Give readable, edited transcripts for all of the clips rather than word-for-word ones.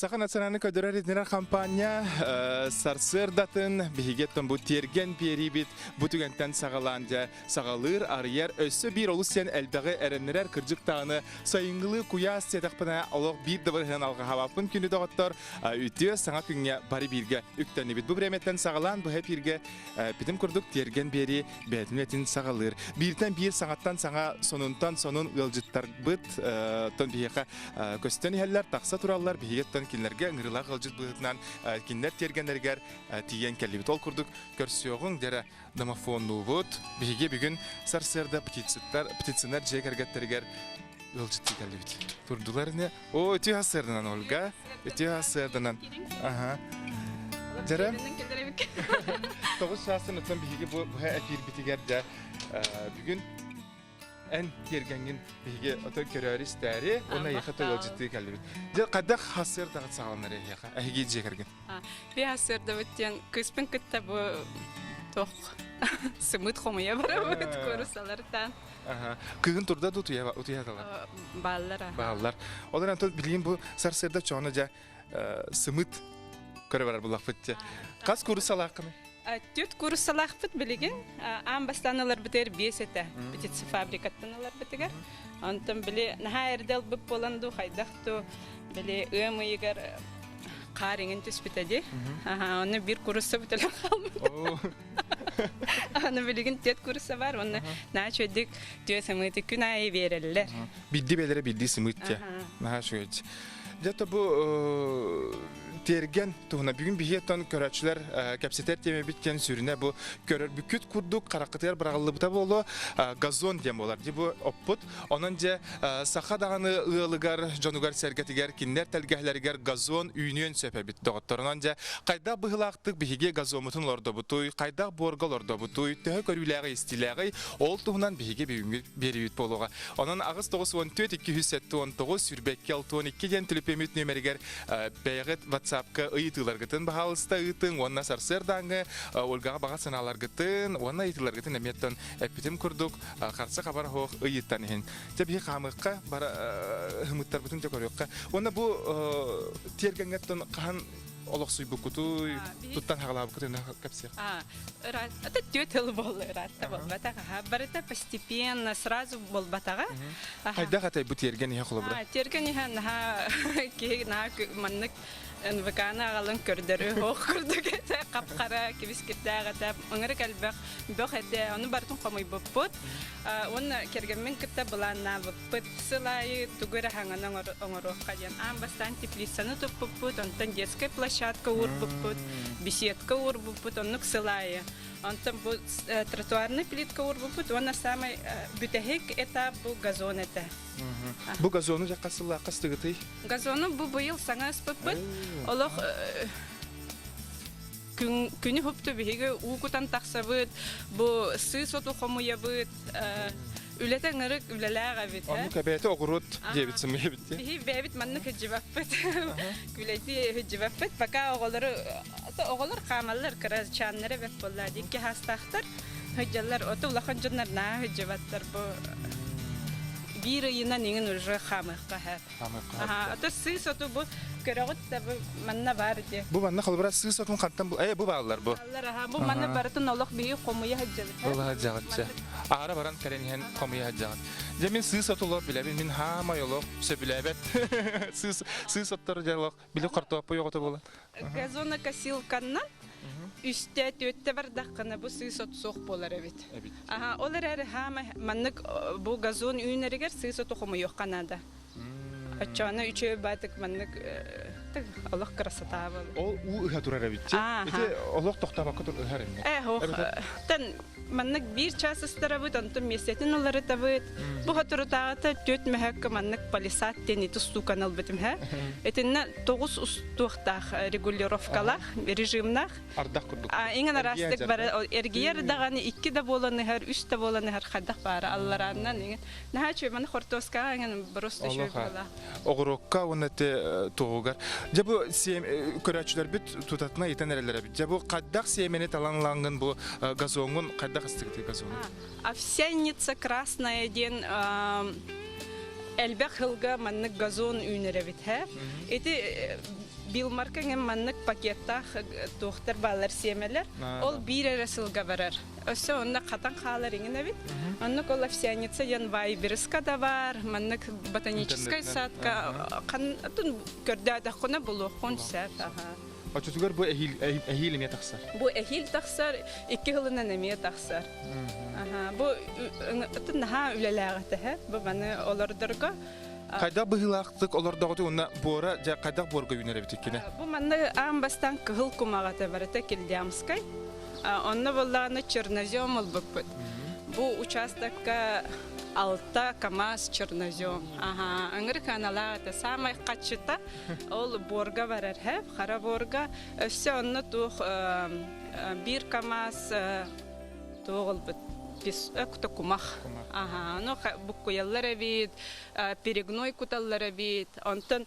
Саха национальнай көдөрөр итинэр хампаанньа сарсыардатын биһигеттэн бу тиэргэн биэриибит бу түгэнтэн саҕалаан дьэ саҕалыыр, арыйар өссө биир олус сиэн элбэҕи эрэннэрэр кырдьык даҕаны сайыҥҥылыы куйаас сиэтэхпинэ олох биир да бырыһынан алҕаһаабаппын күнү доҕоттор үтүө саҥа күҥҥэ бары бииргэ үктэннибит. Бу бириэмэттэн саҕалаан быһа эпииргэ Питим курдук тиэргэн биэрии бэйэтин этин саҕалыыр. Бииртэн биир саҥаттан саҥа, сонунтан сонун ыалдьыттарбыт тон биһиэхэ көстөн иһэллэр, тахса тураллар. Биһиги кинилэргэ ыҥырыылаах ыалдьыт быһыытынан кинилэр тиэргэннэригэр тиийэн кэллибит. Ол курдук көрсүөҕүҥ дьэрэ домофоннуубут. Биһиги бүгүн сарсыарда птицыттар, птицынар дьиэ кэргэттэригэр ыалдьыттыы кэллибит. Турдулар ини. О, үтүө сарсыарданан, Ольга. Үтүө сарсыарданан. Аха. Дьэрэ. Тоҕус чаастан оттон биһиги бу быһа эфирбитигэр дьэ бүгүн эн тиэргэҥҥин биһиги отой көрөөрү истээри уонна эйиэхэ той ыалдьыттыы кэллибит. Дьэ хайдах сарсыардаҕыт саҕаланар эһиэхэ? Эһиги дьиэ кэргэн. Би сарсыардабыт диэн кыыспын кытта бу туох сымыт хомуйа барабыт куурусалартан. Кыһын турда да утуйа Бааллар. Бааллар. Ол эрэн тут билигин бу сарсыарда чооно дьэ сымыт көрө барар буллахпыт дьэ. Хас кууруссалааххыный? Түөрт кууруссалаахпыт билигин. Аан бастаан ыларбытыгар биэс этэ. Птицефабрикаттан ыларбытыгар. Онтон били наһаа эрдэ ылбыт буолан дуу, хайдах дуу, били ыам ыйыгар хаар иҥин түспүтэ дии. Онно биир куурусса бүтэлэн хаалбыт. Аны билигин түөрт куурусса бар, уонна наһаа үчүгэйдик түө сымыыты күн аайы биэрэллэр. Биирдии бэлэрэ биирдии сымыыт дьэ. Наһаа үчүгэй. Дьэ то бу тиэргэн туһуна бүгүн биһиги оттон көрөөччүлэр кэпсэтэр тиэмэбит диэн сүрүнэ бу көрөрбүккүт курдук хараххытыгар быраҕыллыбыта буолуо газон диэн буолар. Дьэ бу оппут. Онон дьэ саха даҕаны ыалыгар, дьонугар-сэргэтигэр кинилэр тэлгэһэлэригэр газон үүнүөн сөп эбит доҕоттор. Онон дьэ хайдах быһыылаахтык биһиги газоммутун олордобутуй, хайдах буорга олордобутуй, төһө көрүүлээҕий-истиилээҕий, ол туһунан биһиги бүгүҥҥү биэриибит буолуоҕа. Онон 894 279 22 62 диэн төлөпүөммүт нүөмэригэр бэйэҕит WhatsApp-ка ыйытыыларгытын баһаалыста ыытыҥ уонна сарсыардааҥҥы Ольгаҕа баҕа санааларгытын уонна ыйытыыларгытын эмиэ эппитим курдук харса хабар оһох ыйыттан иһин. Дьэ биһи хаамыахха, бара һымыттарбытын дьэ көрүөххэ. Уонна бу тиэргэҥҥэттэн хаһан олохсуйбуккутуй, туттан хаҕалаабыккытын кэпсиэх. Это түөрт тыл буолла ыраатта буолбатаҕа. Барыта постепенно, сразу буолбатаҕа. Хайдах этэй бу тиэргэн иһэ холобура? Тиэргэн иһэ наһаа киһи наһаа маннык НВК-ны аҕалан көрдөрүү ох курдук этэ, хап-хара кибискирдээх этэ, ыҥырык элбэх бөх этэ, ону барытын хомуйбуппут. Уонна кэргэммин кытта былааннаабыппыт. Сыл аайы тугу эрэ хаҥаны оҥоруохха диэн. Аан бастаан теплицаны туппуппут, онтон детскай площадка уурбуппут, беседка уурбуппут, оннук сыл аайы. Онтон бу тротуарный плитка уурбуппут уонна саамай бүтэһик этап бу газон этэ. Бу газону дьэ хас сыллаахха ыстыгытый? Газону бу быйыл саҥа ыспыппыт. Олох күнү хупту биһиги уу кутан тахсабыт, бу сыыс оту хомуйабыт, үлэтэ ыҥырык үлэлээх эбит. Оннук эбээтэ оҕуруот диэбит сымыйабыт дии. Биһи бэйэбит маннык сылдьыбаппыт. Күлэйдии сылдьыбаппыт. Пока оҕолору оҕолор хаамаллар, кырачааннара бэрт буолла. Икки хаастаахтар сылдьаллар. Ото улахан дьоннор наһаа сылдьыбаттар бу биир ыйынан иҥин уже хаамыахха сөп. Хаамыахха Ото сыыс оту бу көрөҕүт да бу манна баар дии. Бу манна холобура сыыс отун хантан бу э бу бааллар бу. Бааллар аха бу манна барытын олох биһиги хомуйа сылдьабыт. Була сылдьаҕыт Аара баран кэлэн иһэн хомуйа сылдьаҕыт. Дьэ мин сыыс отулор билэбин мин хаамай олох сөбүлээбэт. Сыыс сыыс оттор дьэ олох били хортуоппуй оҕото буолан. Газонокосилканнан үстэ түөттэ бардаххына бу сыыс от суох буолар эбит. Аха ол эрээри хаама маннык бу газон үүнэригэр сыыс оту хомуйуохха наада. Оччоҕуна үчүгэй баатык маннык олох красота буолар. Ол уу ыһа турар эбит. Ити олох тохтообокко тур ыһар эмне. Э, тан маннык биир час ыстарабыт, онтон миэстэтин уларытабыт. Бу соторутааҕыта түөрт мөһөөккө маннык палисад диэн ити устууканы ылбытым һэ. Итиннэ тоҕус устуохтаах регулировкалаах, режимнаах. Ардах курдук. Иҥэн араастык бары эргийэр даҕаны икки да буолан ыһар, үс да буолан ыһар хайдах баара алларааннан иҥэн. Наһаа үчүгэй, маны хортуоскаҕа иҥэн просто үчүгэй буолла. Оҕуруокка уонна те туһугар. Дьэ бу көрөөччүлэрбит тутатына ыйытан эрэллэр эбит. Дьэ бу хайдах сиэмэни талан ылаҥҥын бу газоҥҥун хайдах ыстыгытый газону? Овсяница красная диэн Элбэх сылга маннык газон үүнэр эбит һэ. Ити Билмарка эҥин маннык пакеттаах туохтар бааллар сиэмэлэр. Ол биир эрэ сылга барар. Өссө онно хатан хаалар иҥин эбит. Оннук ол овсяница диэн вайберска да баар, маннык ботаническай садка атын көрдөөтөххүнэ булуоххун сөп. Оччотугар бу эһиил эһиил эмиэ тахсар. Бу эһиил тахсар, икки сылынан эмиэ тахсар. Бу атын наһаа үлэлээх этэ, бу маны олордорго. Хайдах быһыылаахтык олордоҕутуй уонна буора дьэ хайдах буорга үүнэр эбит иккинэ? Бу манна аан бастаан кыһыл кумаҕата барыта Кильдямскай. Онно буоллаҕына чернозем ылбыппыт. Бу участокка алта КАМАЗ чернозем. Аха, ыңырык аналаах этэ. Саамай хаччыта ол буорга барар һэ, хара буорга. Өссө онно туох биир КАМАЗ туох ылбыт песок кумах. Аха, ону буккуйаллар эбит, перегной куталлар эбит. Онтон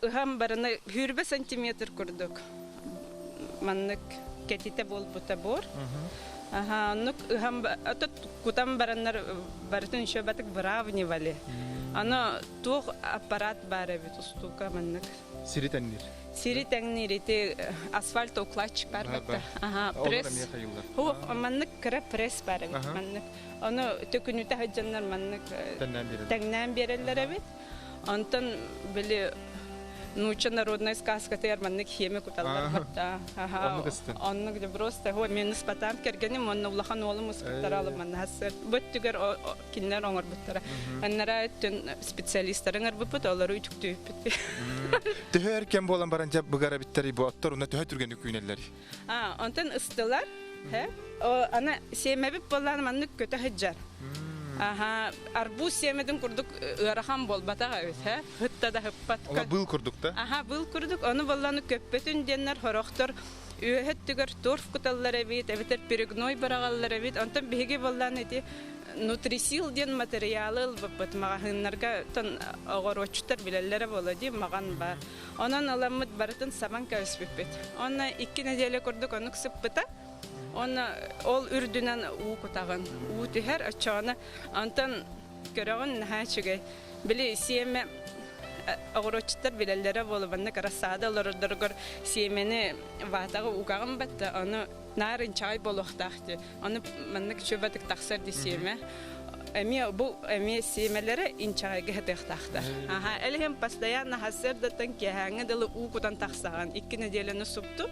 ыһан барана 20 сантиметр курдук маннык кэтитэ буолбута буор. Аха, оннук ыһан кутан бараннар барытын еще батык выравнивали. Аны туох аппарат баар эбит устуука маннык. Сири тэҥниир. Сири тэҥниир ити асфальт укладчик бар батта. Аха, пресс. Маннык кыра пресс бар эбит маннык. Ону төкүнүтэ сылдьаннар маннык тэҥнээн биэрэллэр эбит. Онтон били нуучча народнай сказкатыгар маннык хиэми куталлар батта. Оннук де просто хо мен ыспатаам кэргэним уонна улахан уолум ыспыттара алыманна хассыр. Бу өттүгэр кинилэр оҥорбуттара. Аннара өттүн специалистарын ырбыппыт, олору үтүктүүппүт. Төһө эр кэм буолан баран дьэ быгара биттэрий бу оттор уна төһө түргэнник үүнэллэрий? Онтон ыстылар. Аны сиэмэбит буоллаан маннык көтө сылдьар. Аха, арбуз сиэмэтин курдук ыарахан буолбатах эбит, һэ? Хытта да хыппат. Ола быыл курдук да? Аха, быыл курдук. Ону буоллааны көппөтүн диэннэр хорохтор үөһэ өттүгэр торф куталлар эбит, эбэтэр перегной быраҕаллар эбит. Онтон биһиги буоллаан ити нутрисил диэн материалы ылбыппыт маҕаһыыннарга тон оҕоруотчуттар билэллэрэ буолуо дии маҕан баар. Онон ыламмыт барытын сабан кэбиспиппит. Онно икки нэдиэлэ курдук оннук сыппыта. Онно ол үрдүнэн уу кутаҕын. Уу түһэр, оччоҕуна онтон көрөҕүн наһаа үчүгэй. Били сиэмэ оҕуруотчуттар билэллэрэ буолуо маннык рассада олорордоругар сиэмэни ватаҕа угаҕын батта ону наар инчэҕэй буолуохтаах дии. Ону маннык чөбөтүк тахсар дии сиэмэ. Эмиэ бу эмиэ сиэмэлэрэ инчэҕэйгэ сытыахтаахтар. Аха, ол иһин постоянно сарсыардаттан киэһээҥҥэ дылы уу кутан тахсаҕын. Икки нэдиэлэни супту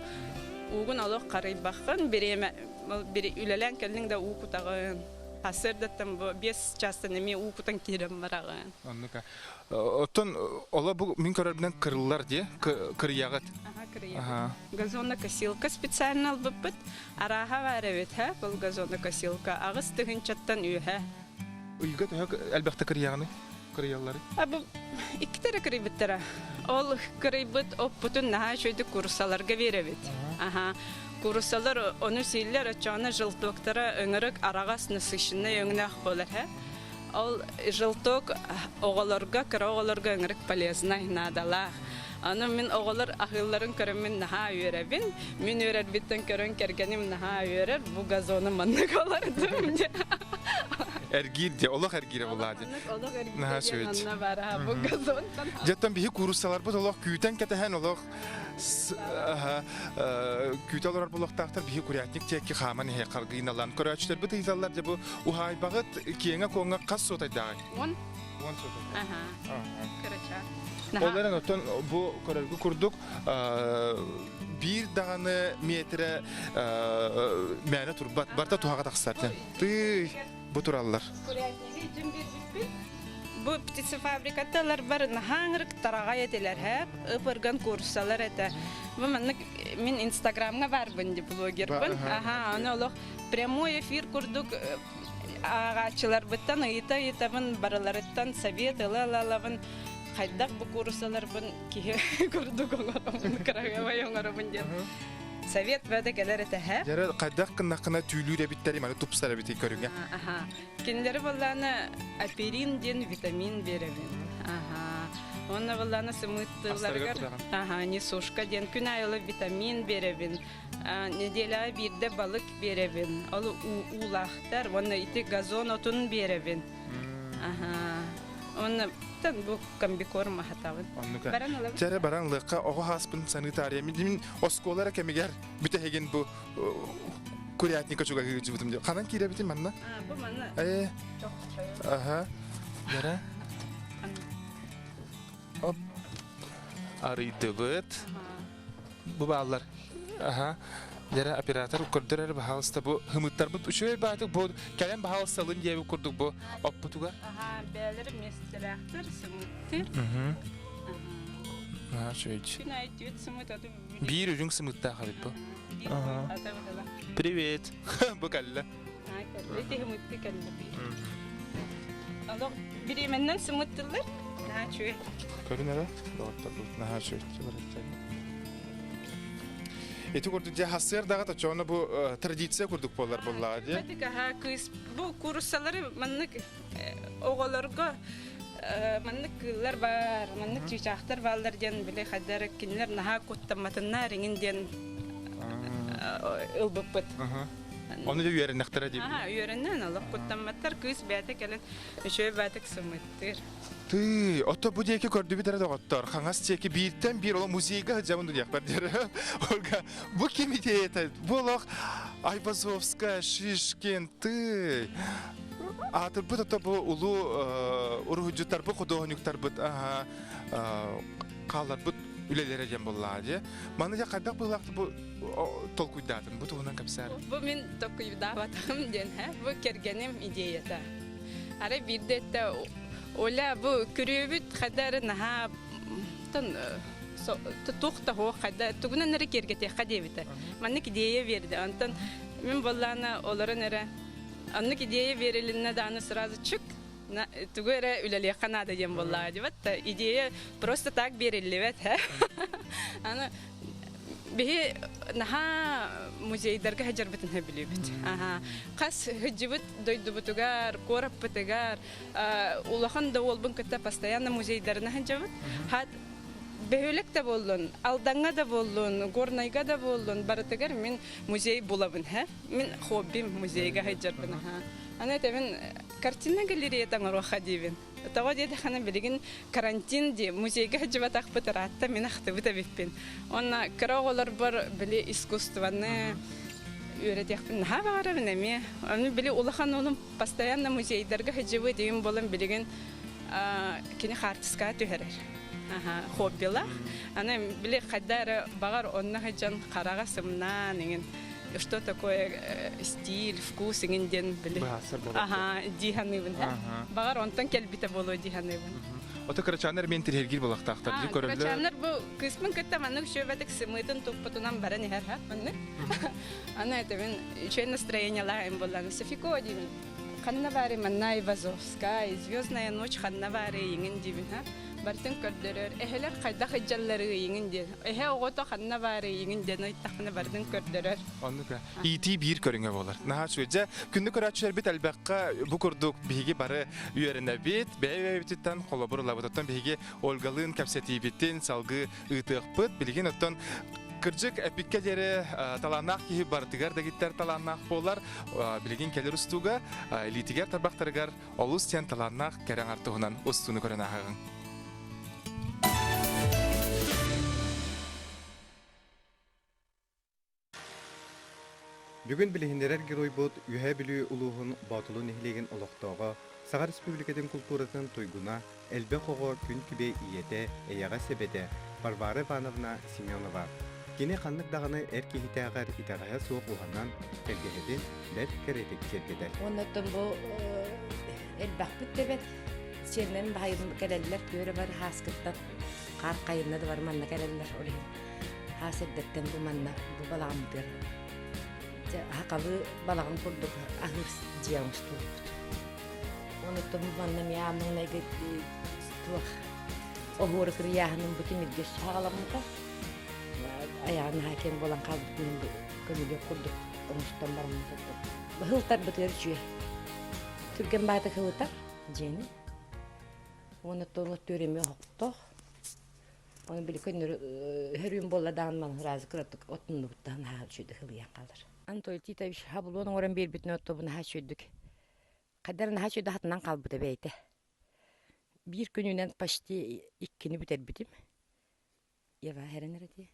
уугун олох харыйбаххын, бириэмэ үлэлээн кэллиҥ да уу кутаҕын. Сарсыардаттан бу биэс чаастан эмиэ уу кутан киирэн бараҕын. Оннук. Оттон ола бу мин көрөрбүнэн кырыллар дии, кырыйаҕыт. Аха, кырыйаҕыт. Газонокосилка специально ылбыппыт. Арааһа баар эбит, һэ, бұл газонокосилка 8 тыһыынчаттан үөһэ. Ыйга төһө элбэхтэ кырыйаҕыный? Кырыйаллары? Бу иккитэ эрэ кырыйбыттара. Ол кырыйбыт оппутун наһаа үчүгэйдик кууруссаларга биэрэбит. Аха. Кууруссалар ону сииллэр, оччоҕуна желтоктара өҥөрүк араҕас насыщенный өҥнөөх буолар, һэ. Ол желток оҕолорго, кыра оҕолорго өҥөрүк полезнай, наадалаах. Аны мин оҕолор аһыылларын көрөммүн наһаа үөрэбин. Мин үөрэрбиттэн көрөн кэргэним наһаа үөрэр. Бу газону маннык олордум диye. Эргиир дии, олох эргиирэ булаа дии. Олох эргиирэ Наһаа диэн үчүгэй. онно баар бу газонтан. Дьэттэн биһи кууруссаларбыт олох күүтэн кэтэһэн олох күүтэ олорор булуохтаахтар биһи курятник диэки хааман иһэ харгыйналаан көрөөччүлэрбит ыйыталлар дьэ бу уһаайбаҕыт киэҥэ-куоҥа хас суотайдааҕый? 10. 10 суотайдаах. Аха. Кырача. Ол эрэн оттон бу көрөргө курдук биир даҕаны миэтэрэ мээнэ турбат, барыта туһаҕа тахсар. Тыый, бу тураллар. Курятниги дьин биэрбиппит. Бу птицефабрикаталар бар наһаа ырык тараҕай этилэр һэ, ып-ырган курсалар этэ. Бу маннык мин инстаграмҥа баарбын ди блогербын. Аха, аны олох прямой эфир курдук ааҕааччыларбыттан ыйыта-ыйытабын, барыларыттан совет ыла-ылалабын, хайдах бу куурусаларбын киһи курдук оҥоробун, кыраһыабай оҥоробун диэн совет бөтө кэлэр этэ һэ. Дьэрэ хайдах гыннаххына түүлүүр эбиттэр маны тупсар эбитий көрүҥэ. Аха. Кинилэри буоллаана аперин диэн витамин биэрэбин. Аха. Уонна буоллаана сымыыттыылларыгар аха, несушка диэн күн аайы витамин биэрэбин. Неделяҕа биирдэ балык биэрэбин. Ол уулаахтар уонна ити газон отун биэрэбин. Аха. Онно бу комбикорм аһатабын. Оннука. Баран ылабын. Чэрэ баран ылыахха оҕо хааспын саныы таарыйа. Мин оскуола эрэ кэмигэр бүтэһигин бу курятника чугаһыы дии. Ханан киирэбитин манна? Бу манна. Э. Аха. Яра. Оп. Арыйдыбыт. Бу бааллар. Аха. Дьэрэ оператор көрдөр эрэ баһаалыста бу хымыттарбыт үчүгэй баатык бу кэлэн баһаалысталын диэбит курдук бу оппутугар. Аха, бээлэр миэстэлээхтэр, сымыттыр. Аха, үчүгэй. Күн аайы түөрт сымыт аты Биир үрүҥ сымыттаах эбит бу. Аха. Привет. Бу кэллэ. Кэллэ, ити хымытты кэллэ. Олох бириэмэннэн сымыттыллар. Наһаа үчүгэй. Көрүн эрэ, доҕотторбут наһаа үчүгэй. Ити курдук дьэ хассыардаҕа точоно бу традиция курдук буолар буоллаҕа дии. Аха кыыс бу кууруссалары маннык оҕолорго маннык кыыллар баар, маннык чыычаахтар бааллар диэн били хайдары кинилэр наһаа куттамматыннар иҥин диэн ылбыппыт. Ону да үөрэннэхтэрэ дии. Аха, үөрэнэн олох куттамматтар. Кыыс бэйэтэ кэлэн үчүгэй баатык сымыттыыр. Тыы, ото бу диэки көрдүбүт эрэ доҕоттор. Хаҥас диэки бииртэн биир олох музейга сылдьабын диэхпэр диэри. Ольга, бу ким идеята? Бу олох Айвазовская, Шишкин, тыы. Аатырбыт ото бу улуу уруһуйдьуттарбыт, худуоһунньуктарбыт хаалларбыт үлэлэрэ диэн буоллаҕа дии. Маны дьэ хайдах быһыылаахтык бу толкуйдаатын, бу туһунан кэпсээр. Бу мин толкуйдаабатаҕым диэн, бу кэргэним идеята. Арай биирдэ этэ Оля бу күрүөбүт хайда эрэ наһаа туох да суох хайда тугунан эрэ киэргэтиэххэ диэбитэ. Маннык идея биэрдэ. Онтон мин буоллаана олорон эрэ оннук идея биэрилиннэ даҕаны сразу чук тугу эрэ үлэлиэххэ наада диэн буоллаҕа дибат да идея просто так биэриллибэт аны биһи наһаа музейдарга сылдьарбытын сөбүлүүбүт. Хас сылдьыбыт дойдубутугар, куораппытыгар улахан да уолбун кытта постоянно музейдарына сылдьабыт. Хат бөһүөлэк да буоллун, Алдаҥҥа да буоллун, Горнайга да буоллун, барытыгар мин музей булабын. Мин хоббим музейга сылдьарбын. Аны этэбин картина галереята оҥоруохха диибин. Тоҕо диэтэххинэ билигин карантин дии музейга сылдьыбатахпыт ыраатта мин ахтыбыт эбиппин. Уонна кыра оҕолорбор били искусствоны үөрэтиэхпин наһаа баҕарабын эмиэ. Ону били улахан уолум постоянно музейдарга сылдьыбыт ийэм буолан билигин кини хаартыскаҕа түһэрэр. Хоббилаах. Аны били хайда эрэ баҕар онно сылдьан хараҕа сымнаан иҥин что такое стиль, вкус иҥин диэн били аха дии саныыбын. Баҕар онтон кэлбитэ буолуо дии саныыбын. Ото кырачааннар мен тирһэргиир буолахтаахтар дии көрөллөр. Кырачааннар бу кыыспын кытта маннык үчүгэйдик сымыытын туппутунан баран иһэр ха маннык. Аны этэбин үчүгэй настроениелаах им буоллаҕына Софико диибин. Ханна баары манна Айвазовскай, Звездная ночь ханна баары иҥин диибин ха. Барытын көрдөрөр. Эһэлэр хайдах ыдьаллары иҥин диэн. Эһэ оҕото ханна баары иҥин диэн ыйыттахпына барытын көрдөрөр. Оннук иитии биир көрүҥэ буолар. Наһаа үчүгэй. Дьэ, күндү көрөөччүлэрбит элбэххэ бу курдук биһиги бары үөрэнэбит, бэйэ-бэйэбититтэн холобур ылабыт. Оттон биһиги Ольгалыын кэпсэтиибитин салгыы ыытыахпыт. Билигин оттон кырдьык эпиккэ диэри талааннаах киһи барытыгар дэгиттэр талааннаах буолар. Билигин кэлэр устууга илиитигэр тарбахтарыгар олус диэн талааннаах кэрэ аҥар туһунан устууну көрөн ааһыаҕыҥ. Бүгүн билиһиннэрэр геройбут Үөһээ Бүлүү улууһун Боотулу нэһилиэгин олохтооҕо, Саха Республикатын култууратын туйгуна, элбэх оҕо күн күбэй ийэтэ, эйэҕэс эбэтэ Варвара Ивановна Семенова. Кини ханнык даҕаны эр киһитээҕэр итэҕэһэ суох уһанан, тэлгэһэтин бэрт кэрэтик киэргэтэр. Оннуттан бу элбэхпит да эбэт сиэннэрин баһайын кэлэллэр түөрэ бар хааскыттан хаар хайынна да бар манна кэлэллэр ол иһин хаас эрдэттэн бу манна бу балаҕаммытыгар дьэ хахалы балаҕан курдук аһыыр дьиэ оҥостубуппут онуттан бу манна эмиэ маҥнайгы туох оһуору кырыйааһыным бу тимиргэ саҕаламмыта айаҕын наһаа киэҥ буолан хаалбытын көмүлүөк курдук оҥостон бараммыт быһылтарбытыгар үчүгэй түргэн баайдык ылытар дьиэни уонна оттон эмиэ оһохтоох Оны били көннөрү хөрүүм буолла даҕаны маны ыраазы кыратык отуннубуттан наһаа үчүгэй хылыйан хаалар. Анатолий Титович хаблон оҥорон биэрбитин оттобу наһаа үчүгүйдүк. Хайдара наһаа үчүгэй хатынан хаалбыта бэйэтэ. Биир күнүнэн почти иккини бүтэрбитим. Ева эрэнэр этии.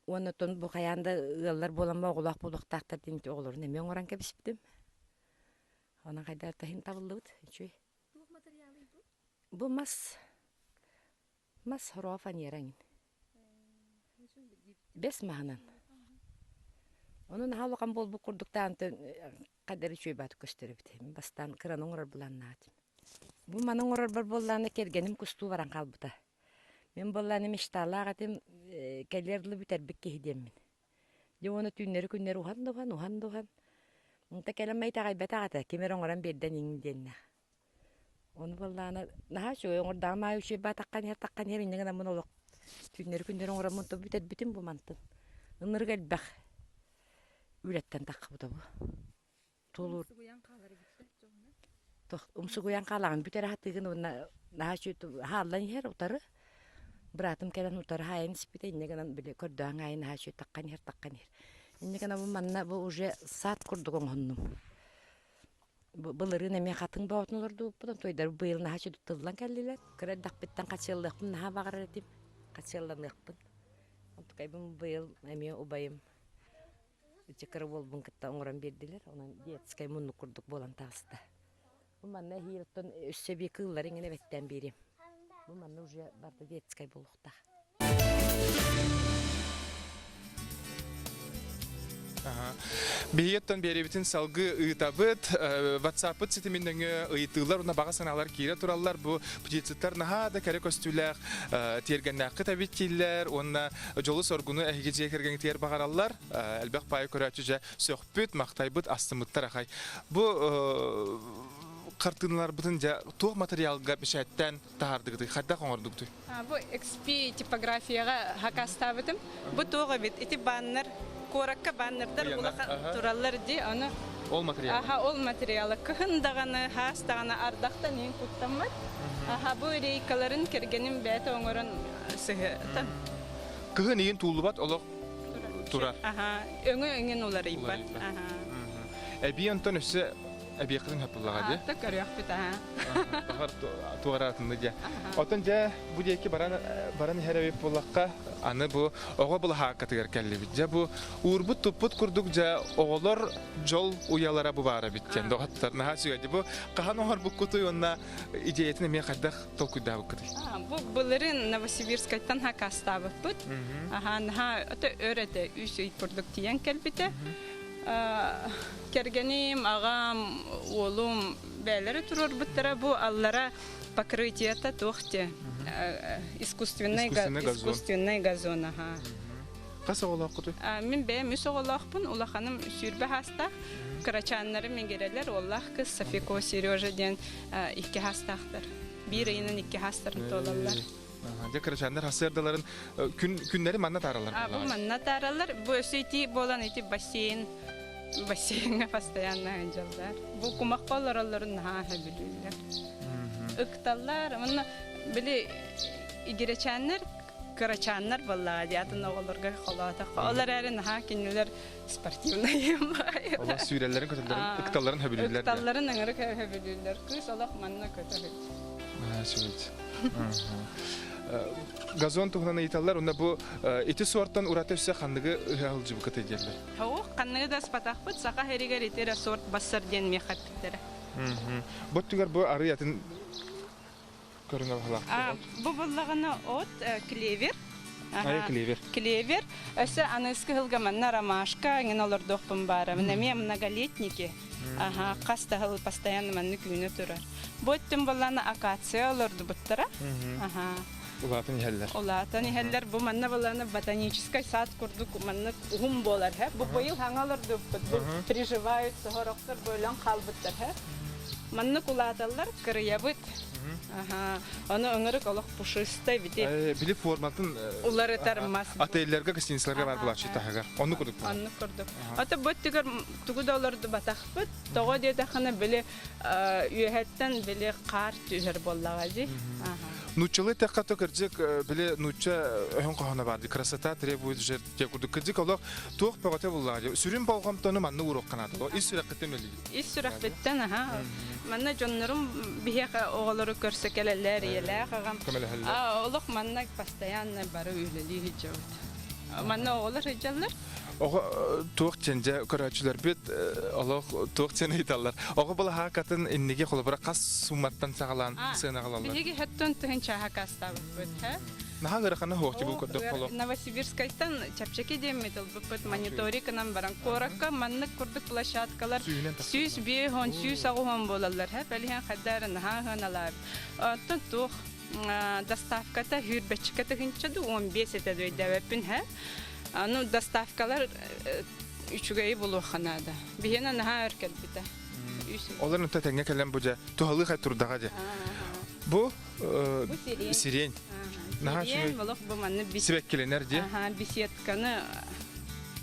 Уонна оттон бу хайаан да ыаллар буолан оҕолоох буолуохтаахтар диэн оҕолорун эмиэ оҥорон кэбиспитим. Онон хайдах да иһин табыллыбыт, үчүгэй. Туох материалый бу? Бу мас, мас хороо фанера эҥин. Бэс маһынан. Ону наһаа улахан буолбут курдуктаан хайдары үчүгэй баатык көстөр эбит. Бастаан кыраны оҥорор былааннаах этим. Бу маны оҥорорбор буоллаҕына кэргэним кустуу баран хаалбыта. Мин буоллаҕына мечталаах этим, кэлиэр дылы бүтэрбит киһи диэммин. Дьэ уонна түүннэри-күннэри уһан да уһан, уһан да уһан. Онто кэлэн итэҕэйбэтэх этэ, ким эрэ оҥорон биэрдэ иҥин диэннээх. Ону буоллаҕына наһаа үчүгэй оҥордоҕум аайы үчүгэй баатаххан иһэр таххан иһэр инньэ гынаммын олох түүннэри-күннэри оҥороммун то бүтэрбитим бу мантан. Ынырык элбэх үлэттэн таххыбыта бу. Тулуур Умсугуйан хаалар эбиттэр дьоҥҥо. Умсугуйан хаалаҕын бүтэр аһатыыгын уонна наһаа үчүгэй хааллан иһэр утары. Быраатым кэлэн утары хаайан испитэ инньэ гынан били көрдөөн аайы наһаа үчүгэй таххан иһэр таххан иһэр. Инньэ гынан бу манна бу уже сад курдук оҥоһуннум. Былырыын эмиэ хатыҥ боотун олордубуппут, тойдар быйыл наһаа үчүгэй тыллан кэллилэр. Кыра эрдэхпиттэн хачыаллыахпын наһаа баҕарар этим, хачыалланыахпын. Онтукайбын быйыл эмиэ убайым ити кыра уолбун кытта оҥорон биэрдилэр, онон детскай муннук курдук буолан таҕыста. Бу манна эһиил оттон өссө эбии кыыллары иҥин эбэттээн биэриэм. Бу манна уже барыта детскай буолуохтаах. Биһиги биэрэбитин салгыы ыытабыт. WhatsApp-ыт ситимин нөҥүө ыйытыылар уонна баҕа санаалар киирэ тураллар. Бу птицыттар наһаа да кэрэ көстүүлээх тиэргэннээххит эбит дииллэр уонна дьолу-соргуну эһиги дьиэ кэргэҥҥитигэр баҕараллар. Элбэх паайы көрөөччү дьэ сөхпүт, махтайбыт, астыммыттар ахай. Бу хартыыналарбытын дьэ туох материалга бэчээттээн таһаардыгытый, хайдах оҥордугутуй? Бу XP типографияҕа хакастаабытым. Бу туох эбит? Ити баннер, куоракка баннердар улахан тураллар дии, ону Ол материал. Аха, ол материала кыһын даҕаны, хаас даҕаны ардахтан иһин куттаммат. Аха, бу рейкаларын кэргэним бэйэтэ оҥорон сыһыата. Кыһын иһин тууллубат олох турар. Аха, өҥө өҥүн уларыйбат. Аха. Эбии онтон өссө эбиэххитин хаппыллаҕа дии. Аата көрүөхпүт аха. Баҕар туораатынны дьэ. Оттон дьэ бу диэки баран баран иһэр эбит буоллахха, аны бу оҕо былаһааккатыгар кэллибит. Дьэ бу уурбут-туппут курдук дьэ оҕолор дьол уйалара бу баар эбит диэн доҕоттор наһаа үчүгэй. Бу хаһан оҥорбуккутуй уонна идеятын эмиэ хайдах толкуйдаабыккытый? Бу былырыын Новосибирскайтан хакастаабыппыт. Аха, наһаа өтө өр этэ, үс ый курдук тиийэн кэлбитэ. Кэргэним, аҕам, уолум бэйэлэрэ туруорбуттара бу аллара покрытиета туох диэ искусственный искусственный газон аха. Хас оҕолооххутуй? Мин бэйэм үс оҕолоохпун, улаханым сүүрбэ саастаах, кырачааннарым игирэлэр, уоллаах кыз Софико Сережа диэн икки саастаахтар. Биир ыйынан икки саастарын туолаллар. Дьэ кырачааннар сарсыардаларын күн күннэри манна таараллар А, бу манна таараллар. Бу өссө ити буолан ити бассейн бассейҥҥа постоянно сылдьаллар. Бу кумахха олороллорун наһаа сөбүлүүллэр. Ыкталлар. Манна били игирэчээннэр кырачааннар буоллаҕа дии атын оҕолорго холоотоххо. Ол эрээри наһаа кинилэр спортивный Олох сүүрэллэрин, көтөллөрүн, ыкталларын хөбүлүүллэр. Ыкталларын ыҥырык хөбүлүүллэр. Кыыс олох манна көтө Сүбэт. Газон туһунан ыйыталлар, уонна бу ити суортан ураты өссө ханныгы ыһа сылдьыбыккытай дииллэр. Һоох, ханныгы да ыспатахпыт, саха сиригэр ити эрэ сорт бассар диэн миэхэ эппиттэрэ. Бу өттүгэр бу арый атын көрүҥэ баһылаах. Бу буллаҕына от клевер. Айа клевер. Клевер. Өссө аныгыскы сылга манна ромашка эҥин олордуохпун баара. Эмиэ многолетники. Аха, хас да сыл постоянно маннык үүнэ турар. Бу өттүн буоллаҕына акация олордубуттара. Аха. Улаатан иһэллэр. Улаатан иһэллэр. Бу манна буоллаҕына ботаническай сад курдук маннык уһун буолар. Бу быйыл хаҥа олордубуппут. Бу приживаются, сорохтор бөлөн хаалбыттар. Маннык улааталлар, кырыйабыт. Аха. Ону өҥөрүк олох пушистай бити. Били форматын уларытар мас. Отеллерга, гостиницаларга бар булааччы таһыгар. Оннук курдук. Оннук курдук. Ото бу өттүгэр тугу да олордубатахпыт. Тоҕо диэтэххинэ били үөһэттэн били хаар түһэр буоллаҕа дии. Нууччалыы эттэххэ то кырдьык били нуучча өһүн хоһооно баар дии красота требует жертв диэн курдук кырдьык олох туох бөҕөтө буллаҕа дии сүрүн болҕомтону манна ууруохха наада ис сүрэххиттэн үлэлиир Ис сүрэхпиттэн аха манна дьоннорум биһиэхэ оҕолору көрсө кэлэллэр ийэлээх аҕам көмөлөһөллөр олох манна постоянно бары үлэлии сылдьабыт манна оҕолор сылдьаллар Оҕо туох диэн дьэ көрөөччүлэрбит олох туох диэн ыйыталлар. Оҕо былаһаакатын инники холобура хас сууматтан саҕалаан сыанаҕа ылаллар? Биһиги хөттөн тыһын чааһа кастаабыппыт. Наһаа ыарахана суох бу көрдөх олох. Новосибирскайтан чэпчэки диэммит ылбыппыт мониторикынан баран куоракка маннык курдук площадкалар 105 180 буолаллар. Бэлиһэн хайдары наһаа ыһыаналаабыт. Оттон туох доставката хүүрбэччикэ тыһынча ду 15 этэ өйдөөбөппүн һэ. Аны доставкалар үчүгэйи булуохха наада. Биһиэнэ наһаа өр кэлбитэ. Олор онто тэҥҥэ кэлэн бу дьэ туһалыы хай турдаҕа дьэ. Бу сирень. Наһаа сирень олох бу манны сибэккилэнэр дии. Аха, беседканы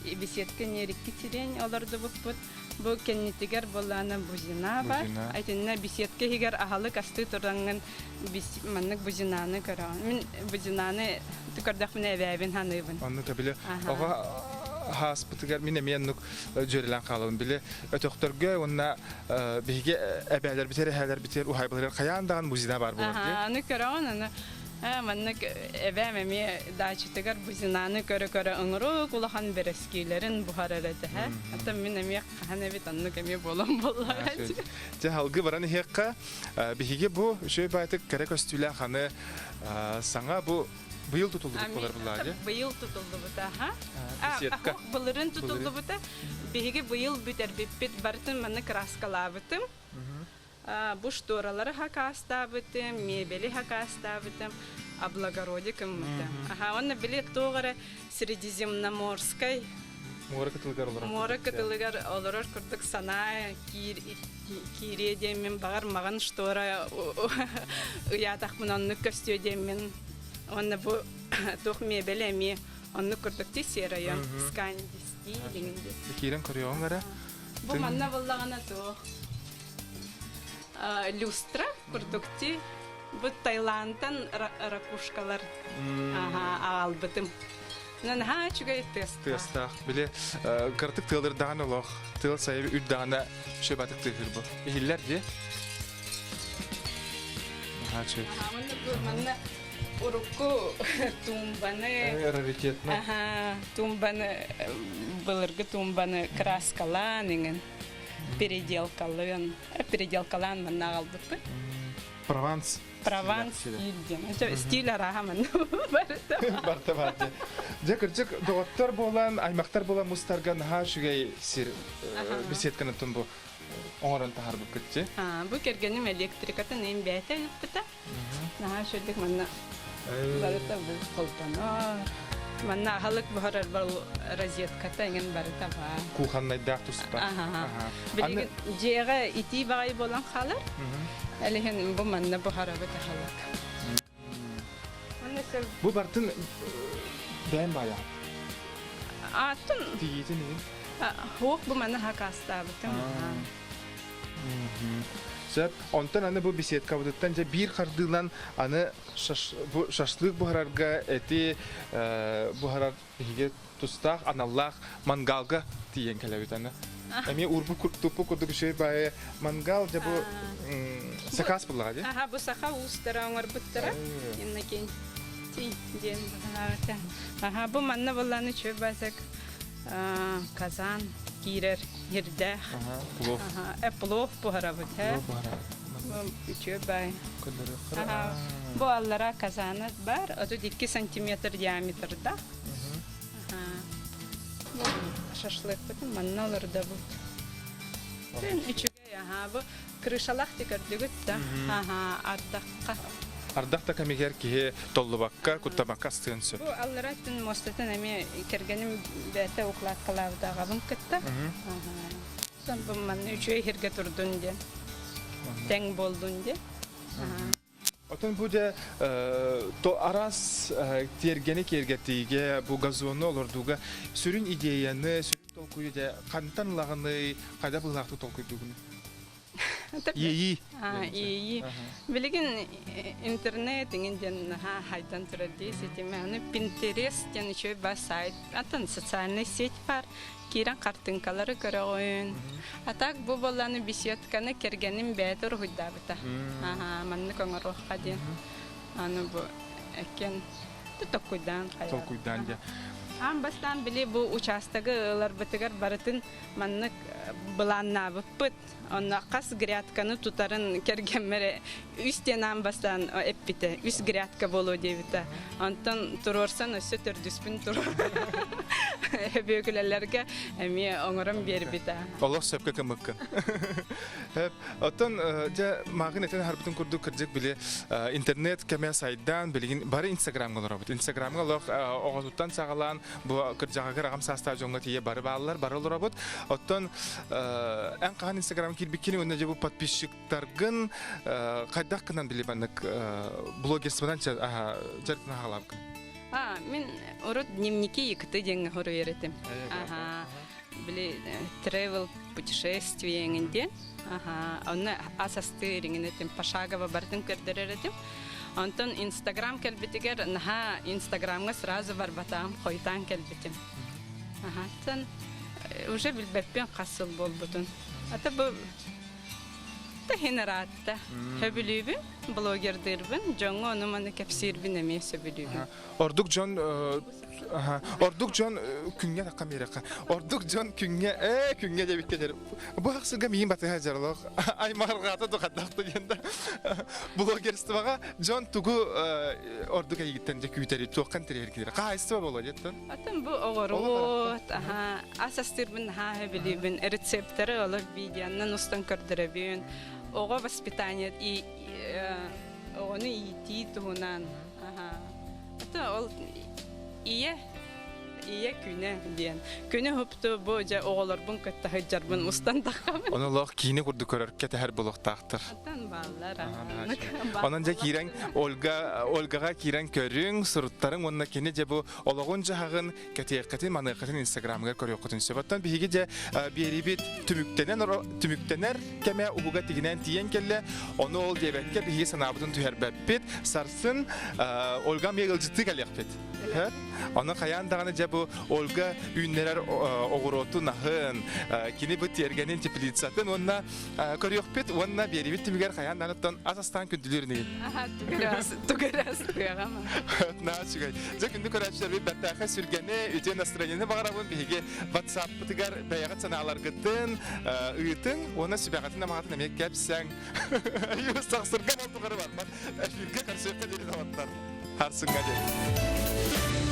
беседка нерикки сирень олордубуппут. Бу кэннитигэр буоллаана бузина бар. Итиннэ беседка иһигэр аһылык астыы тураҥҥын маннык бузинаны көрөҕүн. Мин бузинаны көрдөхпүнэ эбээбин саныыбын. Оннук били оҕо хааспытыгар мин эмиэ оннук дьүөрэлээн хаалабын. Били өтөхтөргө уонна биһиги эбээлэрбитигэр эһээлэрбитигэр уһаайбаларыгар хайаан даҕаны бузина баар буолар дии. Аны көрөҕүн аны маннык эбээм эмиэ даачатыгар бузинаны көрө-көрө ыҥырук улахан бэрэскиилэрин буһарар этэ. Оттон мин эмиэ хаһан эбит оннук эмиэ буолан буоллаҕа. Дьэ салгыы баран иһиэххэ Биһиги бу үчүгэй баайтык кэрэ көстүүлээх аны саҥа бу быйыл тутуллубут буолар буллаа Быйыл тутуллубута, аха. Беседка. Былырын тутуллубута. Биһиги быйыл бүтэрбиппит барытын манна краскалаабытым. Бу шторалары хакаастаабытым, мебели хакаастаабытым, облагородик ыммытым. Аха, онно били туох эрэ Средиземноморскай Муора кытылыгар олорор Муора кытылыгар олорор курдук санаа киир киириэ диэммин баҕар маҕан штора ыйаатахпын оннук көстүө диэммин уонна бу туох миэбэлэ эмиэ оннук курдук ти серая скандистии диҥин диэн киирэн көрүөҕүҥ эрэ бу манна буллаҕына туох люстра курдук ти бу Таиландтан ракушкалар аҕалбытым наһаа үчүгэй тыастаах. Тыастаах. Били кыратык тыалырдаҕын олох, тыал сайы үрдэҕинэ шөбатык тыаһыыр бу. Иһиллэр дии. Наһаа үчүгэй. Манна урукку тумбаны раритетно. Аха, тумбаны былыргы тумбаны краскалаан иҥин переделкалыын переделкалаан манна аҕалбыппыт. Прованс Прованс стиль диэн. Стиль арааһа манна барыта. Барыта бар дии. Дьэ кырдьык доҕоттор буолан, аймахтар буолан мустарга наһаа үчүгэй сир беседканы бу оҥорон таһаарбыккыт дии. Бу кэргэним электрикатын эм бэйэтэ ыыппыта. Наһаа үчүгдүк манна барыта бу холбонор. Манна аһылык буһарар розетката эҥин барыта баар. Кухоннайдаах туспа. Билигин дьиэҕэ итии баҕайы буолан хаалар. Элиһин бу манна буһарабыт аһылык. Бу бартын бэйэм баайа. Атын Тиийитин иһин. Хуох бу манна хакаастаабытым. Сөп. Онтон аны бу беседкабытыттан дьэ биир хардыынан аны бу шашлык буһарарга эти буһарар биһиги тустаах аналлаах мангалга тиийэн кэлэбит аны. Эмиэ уурбут туппут курдук үчүгэй баайы мангал дьэ бу сакаас буллаҕа дии. Аха бу саха уустара оҥорбуттара. Иннокентий диэн быһаата. Аха бу манна булланы үчүгэй баасак казан киирэр сирдээх. Плов. Плов буһарабыт. Үчүгэй баай. Бу аллара казанат бар, 32 сантиметр диаметрда. Шашлыкпытын манна олордобут. Үчүгэй, аха, бу крышалаах ти көрдүгүт да. Аха, ардахха. Ардах да кэмигэр киһи толлубакка, куттамакка астыан сөп. Бу аллара өттүн муостатын эмиэ кэргэним бэйэтэ укладкалаабыта аҕабын кытта. Сон бу манна үчүгэй сиргэ турдун диэн. Тэҥ буоллун диэн. Отон бу дьэ то араас тиэргэни киэргэтиигэ, бу газону олордууга сүрүн идеяны, сүрүн толкуйу дьэ хантан ылаҕыный, хайдах быһыылаахтык толкуйдуугун? Иэйии. Иэйии. Билигин интернет иҥин диэн наһаа хайдан турар дии ситимэ. Аны Pinterest диэн үчүгэй бас сайт, атын социальный сеть бар. Киирэн хартыынкалары көрөҕүн. А так бу буолланы беседканы кэргэним бэйэтэ уруһуйдаабыта. Аха, маннык оҥоруохха диэн. Аны бу эккен толкуйдаан хайа. Толкуйдаан дьэ. Аан бастаан били бу учаастагы ыларбытыгар барытын маннык былааннаабыппыт. Онно хас грядканы тутарын кэргэммэр үс диэн аан бастаан эппитэ. Үс грядка буолуо диэбитэ. Онтон туруорсан өссө төрдүспүн туруор. Бүөкүлэлэргэ эмиэ оҥорон биэрбитэ. Олох сөпкө кымыккын. Оттон дьэ мааҕын этэн аһарбытын курдук кырдьык били интернет кэмэ сайдан билигин бары инстаграмҥа олоробут. Инстаграмҥа олох оҕотуттан саҕалаан бу кырдьаҕагар аҕам саастаах дьоҥҥо тиийэ бары бааллар, бары олоробут. Оттон эн хаһан инстаграм киирбиккин уонна дьэ бу подписчиктаргын хайдах гынан били маннык блогерствонан дьарыктана хаалаабыккын? А, мин урут дневники якуты диэҥҥэ хоруйар этим. Аха. Били travel путешествие эҥин диэн. Аха. Онно ас астыы ириҥин этим, пошагово барытын көрдөрөр этим. Онтон Инстаграм кэлбитигэр наһаа Инстаграмҥа сразу барбатаҕым, хойутаан кэлбитим. Аха, оттон уже билбэппин хас сыл буолбутун. Ата бу иһин ыраатта. Сөбүлүүбүн, блогердыырбын, дьоҥҥо ону-маны кэпсиирбин эмиэ сөбүлүүбүн. Ордук дьон ордук дьон күҥҥэ тахха миэрэххэ. Ордук дьон күҥҥэ ээ күҥҥэ диэбиккэ дэр. Бу хахсыга миин батыһа дьаралох аймарҕаата духаттахты диэн да блогерствоҕа дьон тугу ордук эйигиттэн дьэ күүтэри туоххан тириэркилэр хаһайыстыба буолуо диэттэн. Атын бу оҕоруот, аха ас астыырбын наһаа билибин, рецепттары олор видеонан устан көрдөрөбүн. Оҕо воспитание оҕону иитии туһунан Ата ол ийэ ийэ күнэ диэн. Күнү хупту бу дьэ оҕолорбун кытта сылдьарбын устан таххабын. Ону олох киинэ курдук көрөр кэтэһэр булуохтаахтар. Аттан бааллар. Онон дьэ киирэн Ольга Ольгаҕа киирэн көрүҥ, суруттарыҥ уонна кини дьэ бу олоҕун-дьаһаҕын кэтиэххитин, маныаххытын Инстаграмыгар көрүөххүтүн сөп. Оттон биһиги дьэ биэриибит түмүктэнэн түмүктэнэр кэмэ уһуга тигинэн тиийэн кэллэ. Ону ол диэбэккэ биһиги санаабытын түһэрбэппит. Сарсын Ольга эмиэ ыалдьыттыы кэлиэхпит. Ону хайаан даҕаны дьэ бу Ольга үүннэрэр оҕуруотун аһын, кини бу тиэргэнин теплицатын уонна көрүөхпүт уонна биэриибит түмүгэр хайаан даҕаны ас астаан күндүлүүр инигин. Тугу астыаҕам. Наһаа үчүгэй. Дьэ күндү көрөөччүлэрбит бэртээхэй сүргэни, үтүө настроениены баҕарабын. Биһиги WhatsApp-пытыгар бэйэҕит санааларгытын ыытыҥ уонна сүбэҕитин-амаҕытын эмиэ кэпсэҥ. Сахсырга болтугары барбат. Эфиргэ көрсүөххэ диэри доҕоттор. Харсыҥҥа диэри.